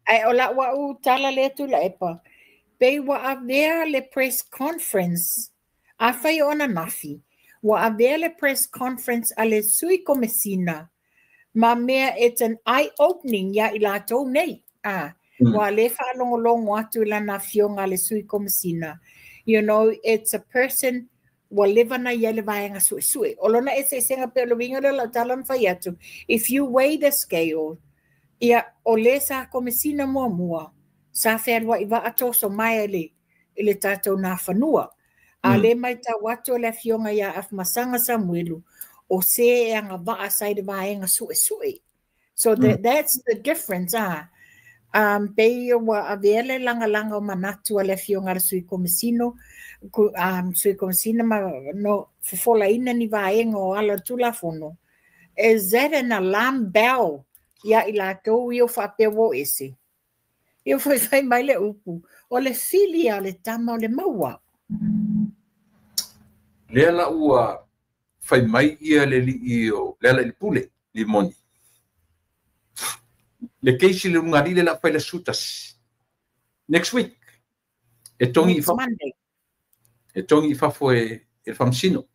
Ae o lau au tala lea Tuilaepa, pei ua avea le press conference, afai o ananafi, ua avea le press conference a le Sui Komesina ma mea, it's an eye opening ia i latou nei. Ah, ua le faalogologo atu i lana afioga a le Sui Komesina. It's a person ua leva na ia le vaega suesue. O lona eseesega pe o le uiga lea o lau tala na fai atu. If you weigh the scale, ia, o le sa komesina muamua, sa fealuai vaa toso mai i le tatou nafanua. A le mai tau atu o le afioga ia Afamasaga Samuelu, o se e agavaa sa i le vaega suesue. So that's the difference, ah. Pei ua avea le lagalaga o manatu a le afioga a le Sui Komesino, Sui Komesina ma no fofolaina ni vaega o ala o le Tulafono. Is that an alarm bell ia i latou ia o faapea ua o ese? Ia foi fai mai le upu, o le fili a le tama o le maua. Lea la ua fai mai ia le alii o Lealailepule Limoni. Le case le luga le la fai le 11. Next week. E togi i fafo. E togi i fafo e le faamasino.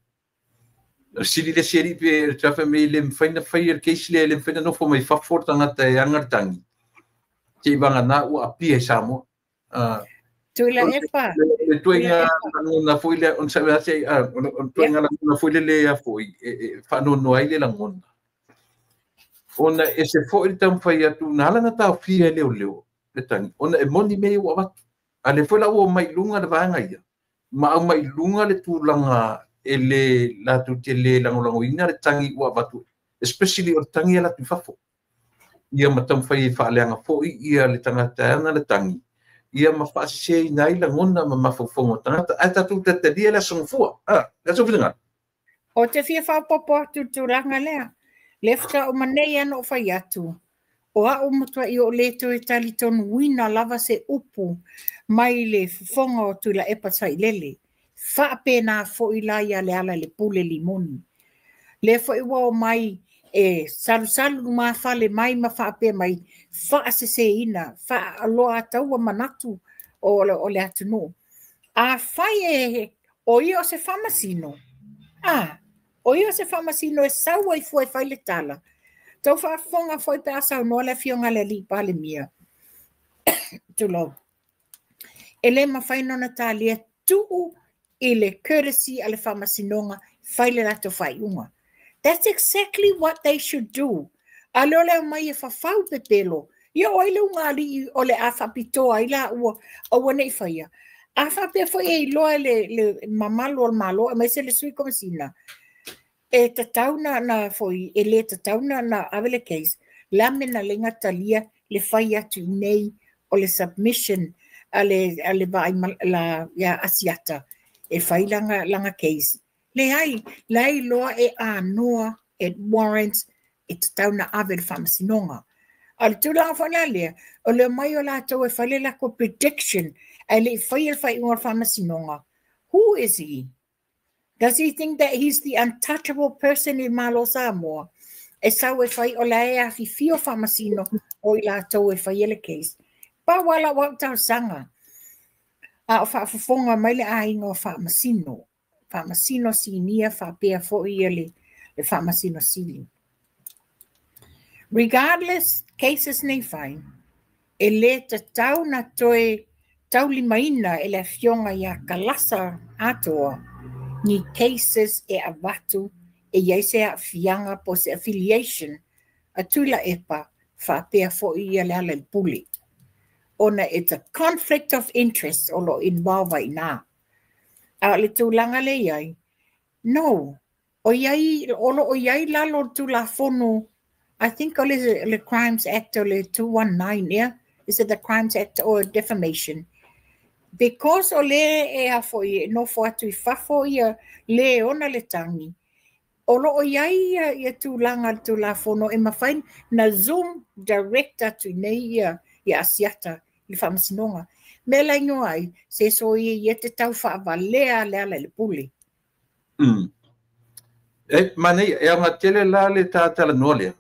O sili le seri pe te fa me le mawhai na fai le case le mawhai na nofo mai fafo le tangata e anga le tangi. Te i vanga nā ua apia i Samoa. Tuilaepa. Le tuaiga lagona foi lea ona sa se o tuaiga lagona foi le lea foi e faanoanoa ai le lagona. Ona e se foi le taumafai atu na ala na taofia e leoleo le tagi ona e moni mea ua avatu. A le foi la ua mai luga le vaega ia ma au mai luga le tulaga e le latou te le lagolagoina le tagi ua avatu, especially o le tagi e latou i fafo. Ia ma taumafai e faaleaga foi ia le tagata e ana le tagi ia ma faasiseina ai lagona ma mafaufauga o tagata. Ae tatou tatalia le aso gafua. Ah, le aso finagalo. O te fia faaopoopo atu i le tulaga lea. Le faatoa uma nei ana ou fai atu. O au matuai o le toe talitonuina lava se upu mai le fofoga o Tuilaepa Sailele. Faapena foi la ia Lealailepule Limoni. Lea foi ua o mai e salusalu lumafale mai ma faapea mai, faaseseina, faaloataua manatu o le atunuu. A fai e o ia o se faamasino, ah, o ia o se faamasino e sau ai fua e fai le tala. Tau faafofoga foi pe a saunoa le afioga i le alii Palemia. Tulou. E le mafai ona talia tuu i le courtesy a le faamasinoga fai le latou faaiuga. That's exactly what they should do. A leo leo mai e fafau pepelo. Ia o ai le ugalii o le a faapitoa ai la ua aua nei faia. A faapea foi e iloa le mamalu o le Malo, aemaise le Sui Komesina, e tatau na foi, e le tatau na ave le case. Le a mea na le gatalia le fai atu nei o le submission a le vaai la ia Asiata e fai langa case. Leai, leai loa e anoa, it warrants, e tatau na ave le faamasinoga. A le tulaga foi la lea, o le mai o latou e fai le lakou prediction, ae le i faia le faaiuga o le faamasinoga. Who is he? Does he think that he's the untouchable person in Malo Samoa? E sau e fai o la e afifio faamasino o i latou e faia le case. Pa wala wa talosaga. A o faafofoga mai le aiga o faamasino. Faamasino sinia faapea foi ia le faamasino sili. Regardless, cases nei fai, e le tatau na toe taulimaina e le afioga ia Kalasa Atoa ni cases e avatu e iai se aafiaga po se affiliation a Tuilaepa faapea foi ia Lealailepule. Ona it's a conflict of interest o lo involve ai nā. A o le tulaga le iai, no, o iai, o lo o iai lalo o le Tulafono, I think o le Crimes Act o le 219, yeah? Is it the Crimes Act or defamation? Because o le e a foi e nofo atu i fafo ia le ona le tangi, o lo o iai ia tulaga le Tulafono e mafai na zoom direct atu i nei ia Asiata i le faamasinoga. Mea la igoa ai, se so ia ia te tau faavalea Lealailepule. E, manei, e anga tele la le tātala noa lea.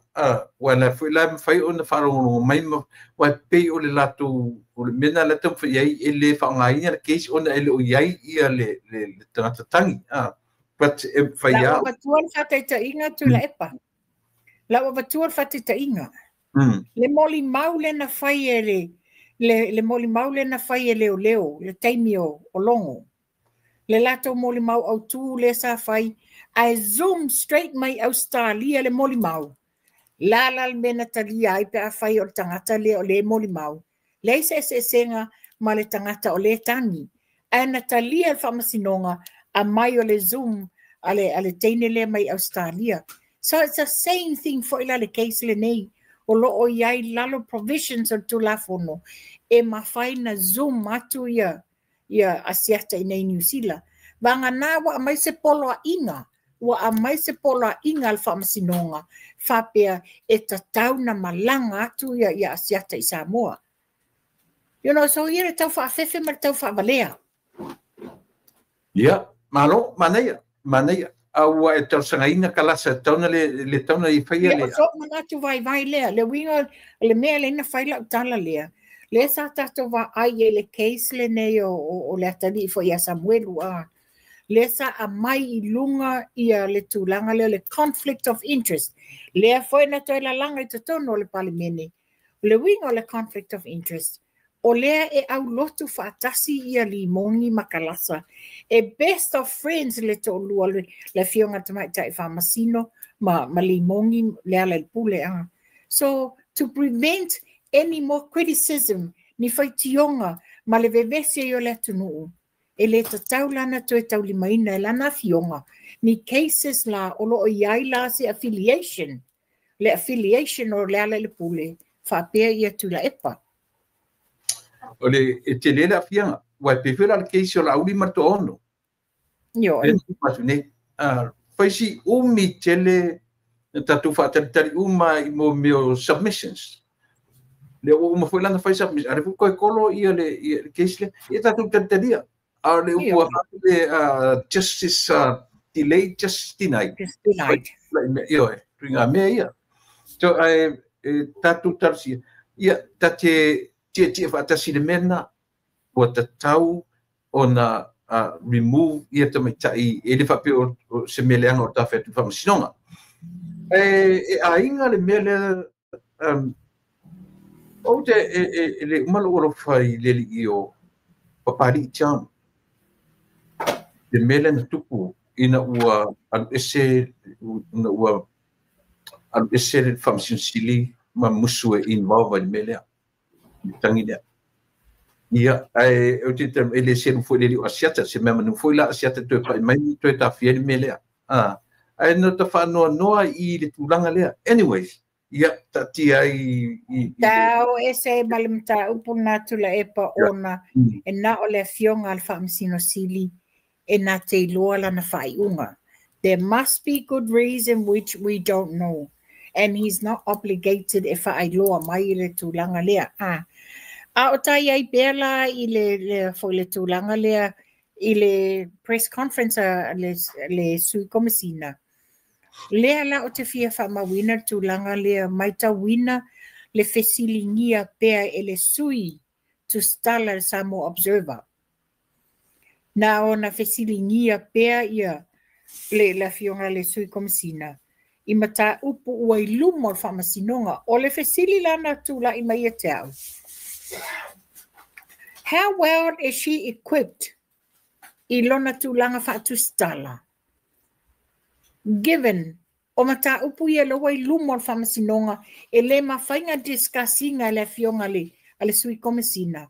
Ua la foi la mafai ona faalogologo mai ma ua pei o le latou o le mea lena la taumafai ai e le faaaogaina le case ona e le o i ai ia le tagata tagi. But e mafai La ua avatua le faataitaiga Tuilaepa. La ua avatua le faataitaiga. Le molimau lea na fai e le molimau lea na fai e leoleo le taimi o Logo. Le latou molimau autu lea sa fai ae zoom straight mai Australia le molimau. La la le mea na talia ai pe afai o le tagata lea o le molimau. Leai se eseesega ma le tagata o le tagi. Ae na talia le faamasinoga aumai o le zoom a le teine lea mai Australia. So it's the same thing foi la le case lenei. O lo o i ai lalo provisions o le Tulafono e mafai na zoom atu ia Asiata i nei Niu Sila. Vagana ua aumai se poloaiga, ua aumai se poloaiga a le faamasinoga faapea e tatau na malaga atu ia Asiata i Samoa. So ia le tau faafefe ma le tau faavalea. Ia, malo, manaia, manaia. A ua e talosagaina Kalasa tauna le tauna i faia Ia, le o so manatu vaivai lea, le uiga le mea lea na fai lau tala lea. Lea sa tatou vaai ai le case lenei o le atalii foi ia Samuelu a. Lea sa aumai i luga ia le tulaga lea o le conflict of interest. Lea foi na toe lalaga i totonu o le Palemene. O le uiga o le conflict of interest, o lea e aulotu faatasi ia Limoni ma Kalasa. E best of friends le toalua le afioga tamaitai faamasino ma Limoni Lealailepule a. So to prevent any more criticism, ni faitioga ma le vevesi ai o le atunuu, e le tatau lana toe taulimaina e lana afioga ni cases la o lo o i ai la se affiliation, le affiliation o Lealailepule faapea ia Tuilaepa. O le e tele le afiaga. Ua e pe la le case o Laauli ma le Toaono. Ioe. Le atu nei. Faisi umi tele na tatou faatalitali uma i mo mea o submissions. Le ua uma foi lana fai submission. A le foi koe kolo ia le case le. Ia tatou talitalia. A o le upu a le justice delayed, justice denied. Just denied. Ioe, tuiga mea ia. So, e tatou talosia. Ia, tate tia tia faatasi le mea lena, ua tatau ona remove ia tamaitai e le faapea o se mea leaga o tafe atu i faamasinoga. E aiga le mea lea ou te e le uma lou alofa i le alii o Papali'i John. Le mea lea na tupu ina ua alu ese ina ua alu ese le Faamasino Sili ma musu e involve ai le mea lea. Le tangi lea. Ia, ae ou te e le selu foi le alii o Asiata, se mea manu foi la Asiata toe pai mai toe tafia le mea lea. Ah, ae no ta faanoanoa i le tulaga lea. Anyways, ia, taatia ai i Tau ese ma le mataupu na Tuilaepa ona e na o le afioga a le Faamasino Sili e na te iloa lana faaiuga. There must be good reason which we don't know. And he's not obligated e faailoa mai i le tulaga lea. Ah. A o tai ai pea la i le, foi le tulaga lea i le press conference a le sui komisina. Lea la o te fia faamauina le tulaga lea maitauina le fesiligia pea e le sui tusitala le Samoa Observer. Na ona fesiligia pea ia le afioga le sui komisina i mataupu ua i luma o le faamasinoga. O le fesili lana tula'i mai ia te au. How well is she equipped i lona tulaga faatusitala? Given o mataupu ia laua i luma o le faamasinoga e le mafai discuss-ina e le afioga a le sui komisina.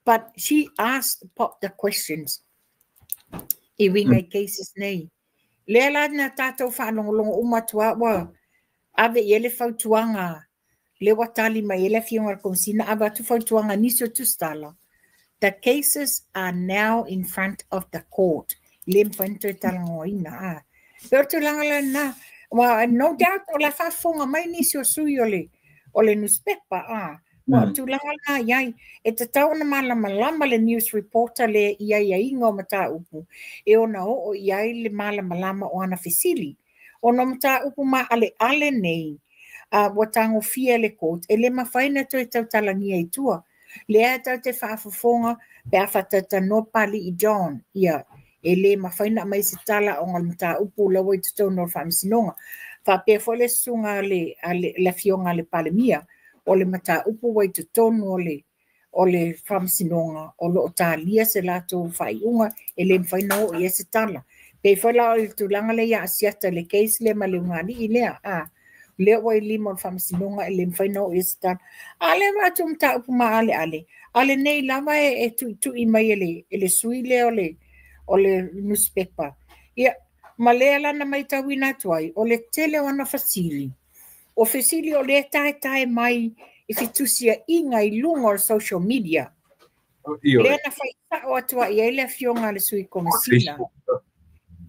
But she asked pop the questions i uiga i cases nei. Lea la na tatou faalogologo uma atu a ua ave i ai le fautuaga le ua tali mai ai le afioga i le komisina ave atu fautuaga nisi o tusitala. The cases are now in front of the court. Le mafai ona toe talanoaina. Ah. Pe o le tulaga lena. Well, no doubt o le faafofoga mai nisi o sui o le newspaper. Ah. Ua tulaga la iai. E tatau ona malamalama le news reporter le i aiaiga o mataupu. E ona oo i ai le malamalama o ana fesili. Ona o mataupu maaleale nei. Ua tagofia e le court, e le mafai ona toe tautalagia i tua. Lea e tatou te faafofoga pe a faatalatalanoa Papalii John, ia, e le mafai ona aumai se tala ona o le mataupu la ua i totonu o le faamasinoga. Faapea foi le susuga a le afioga a le Palemia, o le mataupu ua i totonu o le faamasinoga o lo o talia se latou faaiuga, e le mafai ona oo i ai se tala. Pei foi la o le tulaga lea ia Asiata i le case lea ma le ulugalii lea, lea ua i lima o le faamasinoga e le mafai ona oo i ai se tala. A lea ua atu mataupu maaleale, a lenei lava e tuitui mai e le sui lea o le newspaper. Ia, ma lea la na matauina atu ai, o le tele o ana fesili, o fesili o lea taetae mai i fetusiaiga i luga o le social media. Lea na faisao atu ai ai le afioga a le sui komesina.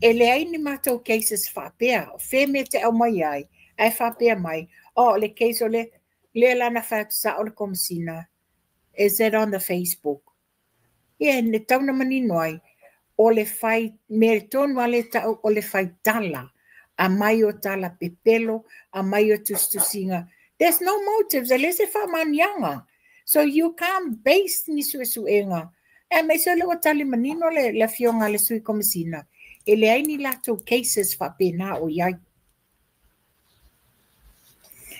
E leai ni matou cases faapea, o fea mea te aumai ai, ae faapea mai, o le case o le, lea la na fai atu sao le komesina, is it on the Facebook? Ia, e tau na manino ai, o le fai, mea tonu a le tau, o le faitala, a mai o tala pepelo, a mai o tusitusiga. There's no motives, e le se faamaoniaga. So you can't base ni suesuega. E aemaise o lea ua tali manino le afioga a le sui komesina, e leai ni latou cases faapena o i ai.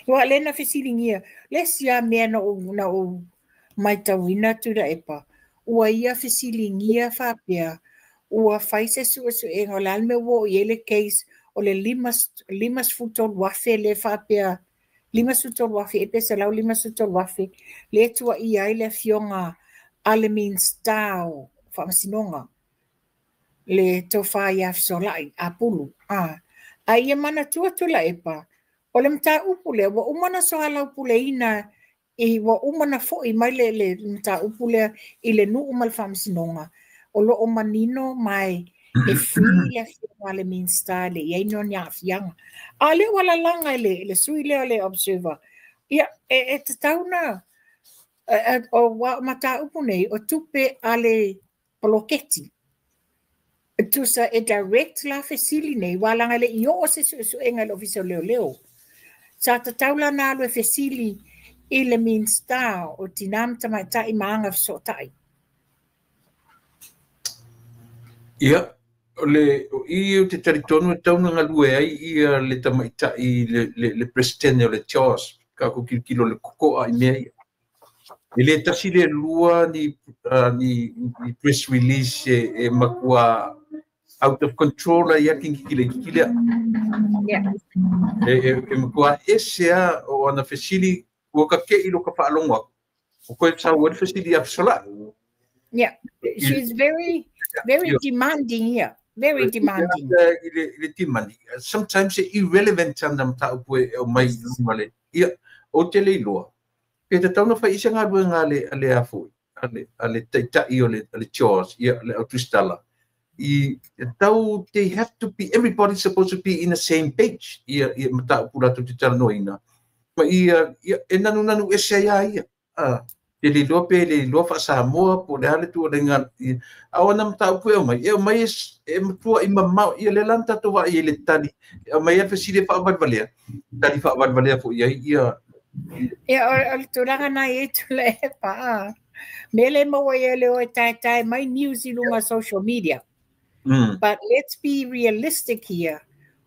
Ua le na fesiligia, le isi lava mea na ou matauina Tuilaepa, ua ia fesiligia faapea, ua fai se suesuega, o le a le mea ua oo i ai le case o le 53,000 lea faapea, 53,000 e pe 153,000 lea e tuuaia ai le afioga a le Minisita o Faamasinoga, le tofa ia Fesolai Apulu. A ia manatua Tuilaepa, o le mataupu lea ua uma ona soalaupuleina, ua uma ona foi mai le mataupu lea i le nuu ma le faamasinoga, o lo o manino mai e free le afioga a le Minisita e le i ai ni aafiaga. A lea ua lalaga e le sui lea o le Observer, ia, e tatau na, o mataupu nei, o tupe a le poloketi. Tusa e direct la fesili nei, ua laga le i oo se suesuega i le Ofisa o Leoleo. Sa tatau la na alu e fesili i le Minisita o Tina ma Tamaitai ma Agafesootai. Ia, o le o i o te talitonu e tau na galue ai ia le tamaitai le president o le Charles, ka ko kilokilo le koko'a i mea ia. E le tasi le lua ni press release e matua out of control ai ki kile kile. E matua ese a o ana fesili ua ka ke i lo ka whaalongo. O koe sa ua fesili a fesola. Yeah, she's very, very demanding here. Very demanding. I le demanding. Sometimes irrelevant ana mataupu e o mai luma le. Ia, o te le iloa. Pe te tauna whai isa ngā rua ngā le a fui, a le taitai o le Charles, ia, le autristala. I tau, they have to be, everybody's supposed to be in the same page. Ia, ia mataupu rātou te talanoina. Ma ia, e nanu nanu ese ia ia. Te le iloa pe le iloa whaasamoa, po le hale tua le ngā, a o ana mataupu e o mai e matua i mamao, ia le lan tatou wa i le tali, e o mai e fesili whaawaliwalea, tali whaawaliwalea fo ia, ia. Ia, o le tulaga nai e Tuilaepa. Me le maua ia le oe taetae mai news i lunga social media. But let's be realistic here.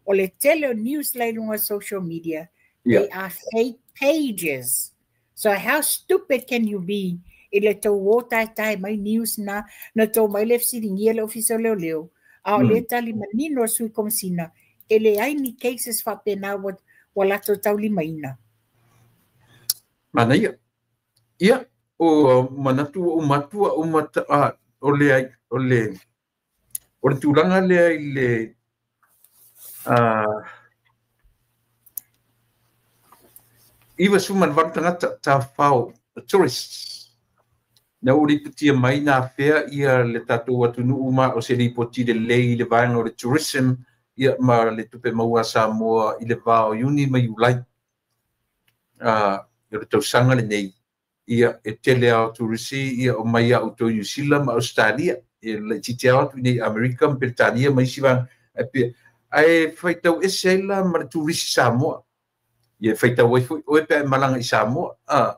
O le tele o news la i lunga social media, they are fake pages. So how stupid can you be i le tau o taetae mai news na tau mai le fesilingia le ofisa o leoleo. A o le tali manino a sui komesina, e leai ni cases faapena ua latou taulimaina. Mana ia. Ia, o manatu o matua o mata, o le o le o le tulaga lea i le iwa suma valu tagata tafafao tourists na ua lipotia mai na afea ia le tatou atunuu ma o se lipoti lelei i le vaega o le tourism ia ma le tupe maua a Samoa i le va o Iuni ma Iulai o le tausaga lenei ia e tele ao turisi ia o mai au to New Zealand ma Australia e laitiiti ao atu i Amerika ma Peretania ma isi vaega ae faitau ese ai la ma le turisi Samoa Ia faitau ai foi oe pe a e malaga i Samoa,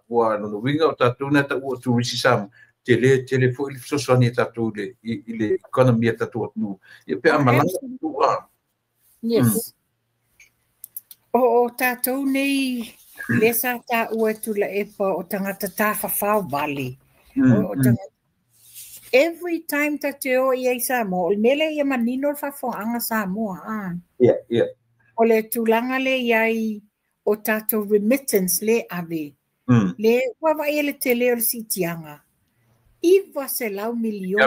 ua lona uiga o tatou na taua o turisi Samoa, tele tele foi le fesoasoani a tatou i le economy a tatou atunuu, ia pe a malaga. Yes. O tatou nei lea sa taua e Tuilaepa o tagata tafafao vale. O tagata every time ta te o i ai Samoa, o le mea lea ia manino le faafofogaaga Samoa. Yeah, yeah. O le tulaga lea i ai o tatou remittance le ave. Le ua vaai e le tele o le siitiaga. 900 miliona.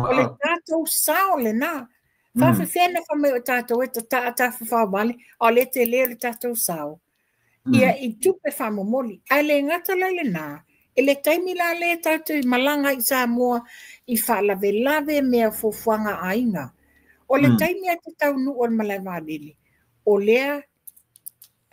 O le tatou sao lena. Faafefea na fai mai o tatou e tataa tafafao vale, a o le tele o le tatou sao. Ia i tupe faamomoli. Ae le gata la lena, e le taimi la le tatou i malaga i Samoa i faalavelave mea fuafuaga aiga. O le taimi a te taunuu o le malae vaalele, o lea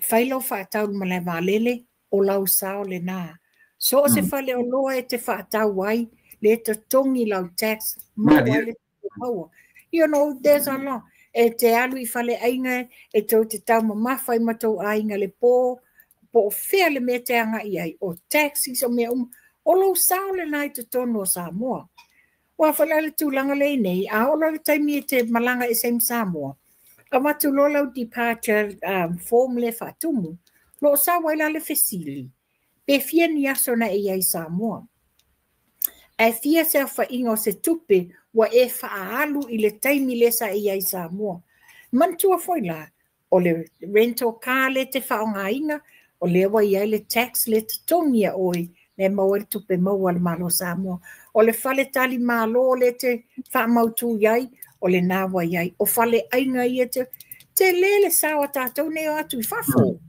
fai lau faatau i le malae vaalele, o lau sao lena. So o se fale oloa e te faatau ai, le totogi lau tax, maua ai le maua. You know, there's a lot. E te alu i fale aiga, e tou te taumamafa i matou aiga le po, po o fea le mea te agai ai, o taxis o mea uma, o lou sao lena i totonu o Samoa. Ua foi la le tulaga lea i nei, a oo loa le taimi e te malaga ese ai ma Samoa, avatu loa lau departure form lea faatumu, lo o sau ai la le fesili, pe fia ni aso na e i ai Samoa. Ae fia se aofaiga o se tupe ua e faaalu i le taimi lea sa e i ai Samoa. Manatua foi la, o le rental car le te faaaogaina, o lea ua i ai le tax le totogi a oe, le maua ai le tupe maua a le Malo o Samoa. O le fale tali malo le te faamautu i ai, o lena ua i ai. O fale aiga ia te, tele le sao a tatou nei o atu i fafo.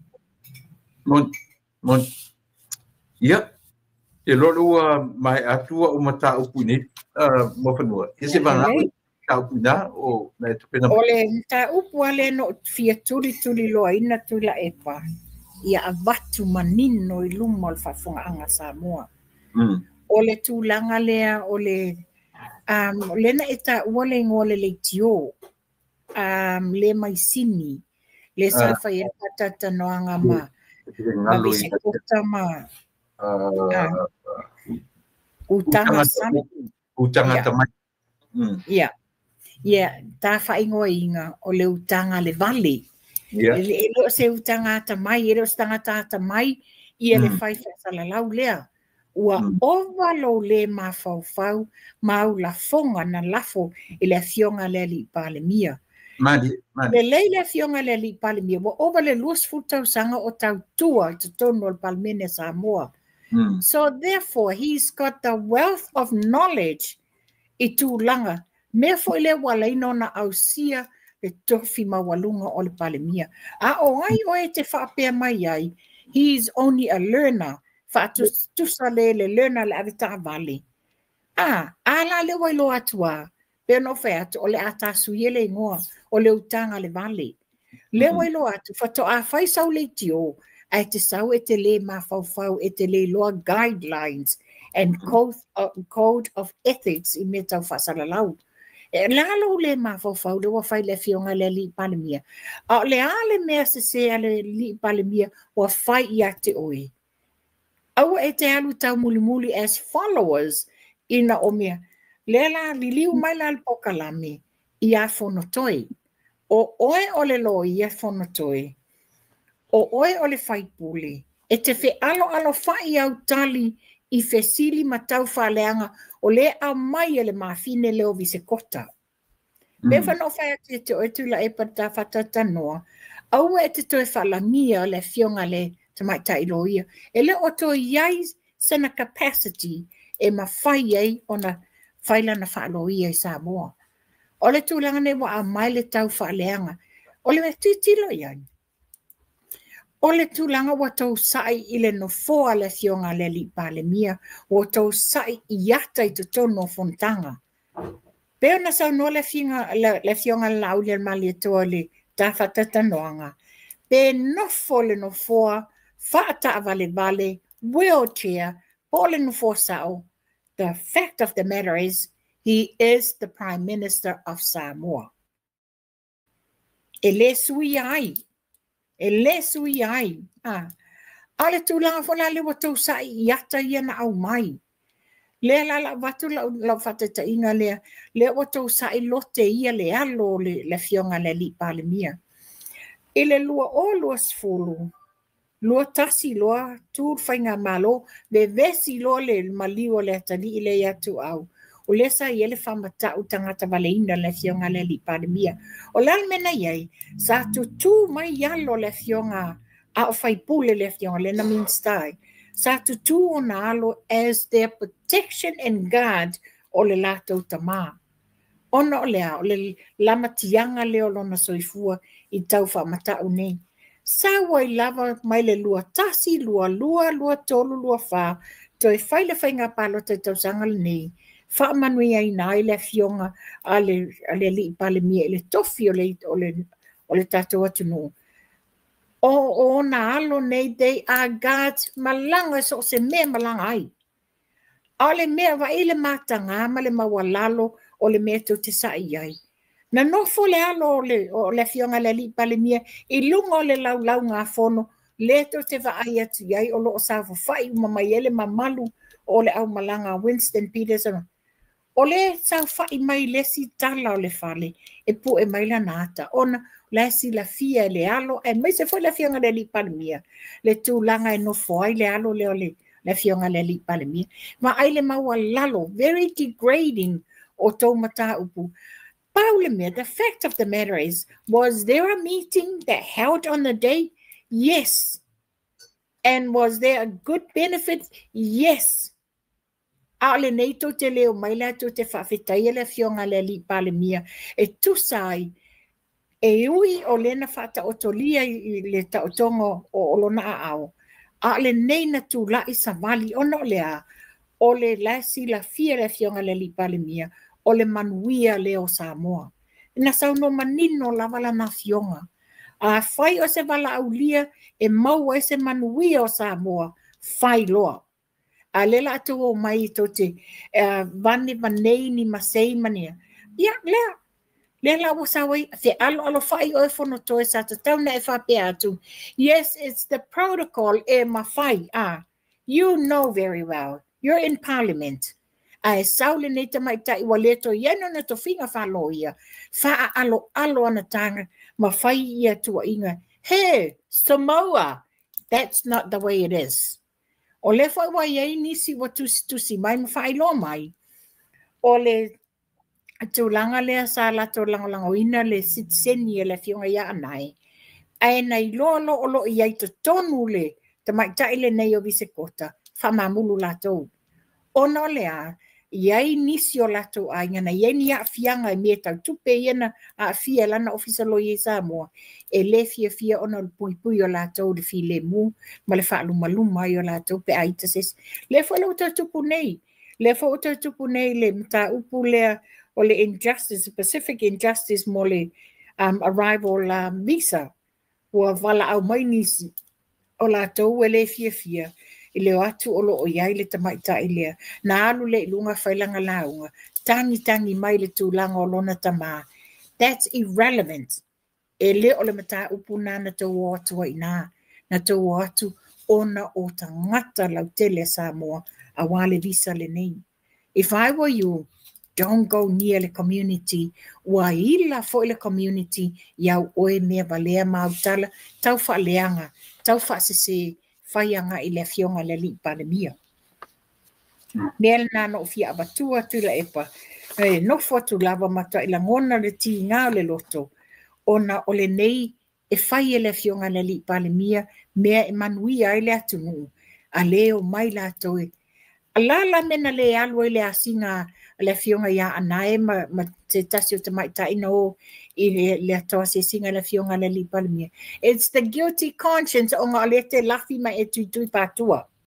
Moni, moni. Ia, te loa ua maea atu au mataupu nei, Muafanua. Ia se vagana mataupu ina o na e tupena. O le mataupu a lea no fia tulituli loaina Tuilaepa, ia avatu manino i luma o le faafofogaaga Samoa. O le tulaga lea o le lea na e taua le igoa o le leitio, le mai Sini, le sa fai ai faatalatalanoaga ma Visekota ma Utaga Sami. Utaga Tamai. Ia, ia, ta faaigoaina o le utaga le vale. E le o se utaga atamai, e le o se tagata atamai, ia le fai faasalalau lea. Ua ova lou le mafaufau ma au lafoga na lafo i le afioga a le alii Palemia. Mali, mali. Lelei le afioga a le alii Palemia, ua ova le 20 tausaga o tautua i totonu o le Palemene a Samoa. So therefore, he's got the wealth of knowledge i tulaga. Mea foi lea ua ala ai ona ausia le tofi maualuga o le Palemia. A o ai oe e te faapea mai ai, he is only a learner, faatusa le le learner le ave taavale. A la lea ua iloa atu a, pe ona o fai atu, o le a tasui e le igoa, o le utaga le vale. Lea ua iloa atu, faatoa fai sau leitio, ae te sau e te le mafaufau, e te le iloa guidelines and code of ethics i mea tau faasalalau. E la lou le mafaufau le ua fai le afioga i le alii Palemia. A o le a le mea sese a le alii Palemia ua fai ia te oe. Aua e te alu taumulimuli as followers ina o mea. Lea la liliu mai la le polokalame ia Fonotoe. O oe o le loia Fonotoe. O oe o le faipule. E te fealoalofai au tali i fesili ma tau faaleaga o le aumai e le mafine leo Visekota. Pe whanau whai atu e te oe Tuilaepa ta whatatalanoa, aua e te toe faalagia le afioga le tamaitai loia. E le o toe i ai sena capacity e mafai ai ona fai lana faaloia i Samoa. O le tulaga nei ua aumai le tau faaleaga. O le tilotilo i ai. O le tulaga ua tou sai i le nofoa le afioga a le alii Palemia, ua tou sai i ata i totonu o fonotaga. Pe ona saunoa le afioga le Laaulialemalietoa i le ta faatalatalanoaga, pe nofo le nofoa faataavalevale, wheelchair, po o le nofoa sao, the fact of the matter is, he is the Prime Minister of Samoa. E le suia ai. E lē suia ai. A o le tulaga foi la lea ua tou sa'i i ata ia na aumai. Lea la lau avatu lau faataitaiga lea, lea ua tou sa'i lote ia le alo o le afioga i le alii Palemia. I le 2020, 21 loa tu le faigamalo, vevesi loa le maliu o le atalii lea ia Tuuau, o lea sa i ai le faamata'u tagata valeina le afioga i le alii Palemia. O le a le mea na i ai? Sa tutū mai alo o le afioga a o faipule le afioga lea na Minisita ai. Sa tutū ona alo as their protection and guard o le latou tamā. Ona o le a? O le lamatiaga lea o lona soifua i tau faamata'u nei. Sau ai lava mai le 21, 22, 23, 24, toe fai le faiga palota i tausaga lenei, faamanuiaina ai le afioga a le alii Palemia i le tofi o le tatou atunuu. O ona alo nei, they are guards, malaga so o se mea malaga ai. A o le mea vaai le matagā ma le maualalo o le mea tou te sa'i ai. Na nofo le alo o le afioga i le alii Palemia i luga o le laulaugafono lea tou te vaai atu i ai o lo o saofafai uma mai ai le mamalu o le aumalaga a Winston Peters. O le saofa'i mai le isi tala o le fale e pu'e mai lana ata ona la e silafia e le alo aemaise foi le afioga i le alii Palemia le tulaga e nofo ai le alo lea o le afioga i le alii Palemia. Vaai le maualalo, very degrading o tou mataupu. Pau le mea, the fact of the matter is, was there a meeting that held on the day? Yes. And was there a good benefit? Yes. A o lenei tou te leo mai la tou te faafetaia le afioga i le alii Palemia e tusa ai e ui o lena faataotolia i le taotoga o lona aao. A o lenei na tula'i savali ona o le a? O le la silafia le afioga i le alii Palemia o le manuia lea o Samoa. Na saunoa manino lava lana afioga. Afai o se valaaulia e maua ai se manuia o Samoa, fai loa. A lea la a tou omai tou te vanevanei ni masei ma nia. Ia, lea, lea la ua sau ai, fealoalofa'i oe Fonotoe sa tatau ona e faapea atu, yes, it's the protocol e mafai, you know very well, you're in parliament. Ae sau lenei tamaita'i ua le toe i ai ona tofiga faaloia, faaaloalo ana taga ma fai ia tuua'iga. Hey, Samoa, that's not the way it is. O lea foi ua i ai nisi ua tusitusi mai ma faailoa mai, o le tulaga lea sa latou lagolagoina le sitiseni e le afioga ia Anae, ae na iloa loa o lo o i ai totonu le tamaita'i lenei o Visekota, faamamulu latou. Ona o le a? I ai nisi o latou aiga na i ai ni aafiaga i mea tau tupe ia na aafia e lana ofisa loia i Samoa, e lē fiafia ona o le puipui o latou i le filemu ma le faalumaluma ai o latou pe a ita se isi. Lea foi la ua toe tupu nei. Lea foi ua toe tupu nei le mataupu lea o le injustice, specific injustice mo le arrival visa. Ua valaau mai nisi o latou e lē fiafia i le o atu o lo o i ai le tamaita'i lea. Na alu lea i luga fai lana lauga, tagitagi mai le tulaga o lona tamā. That's irrelevant. E lē o le mataupu na na tou o atu ai inā. Na tou o atu ona o tagata lautele a Samoa auā le visa lenei. If I were you, don't go near le community. Ua ila foi le community iau oe mea valea ma au tala tau faaleaga, tau faasesē fai aga'i le afioga i le alii Palemia. Mea lena na ou fia avatua Tuilaepa, e nofo atu lava ma matuai lagona le tigā o le loto, ona o lenei e fai e le afioga i le alii Palemia mea e manuia ai le atunuu, a lē omai latou e la la mea na lē alu ai le asiga a le afioga ia Anae ma se tasi o tamaita'i na o i le atao asiasiga a le afioga i le alii Palemia. It's the guilty conscience ona o lea te lafi ma e tuitui patua.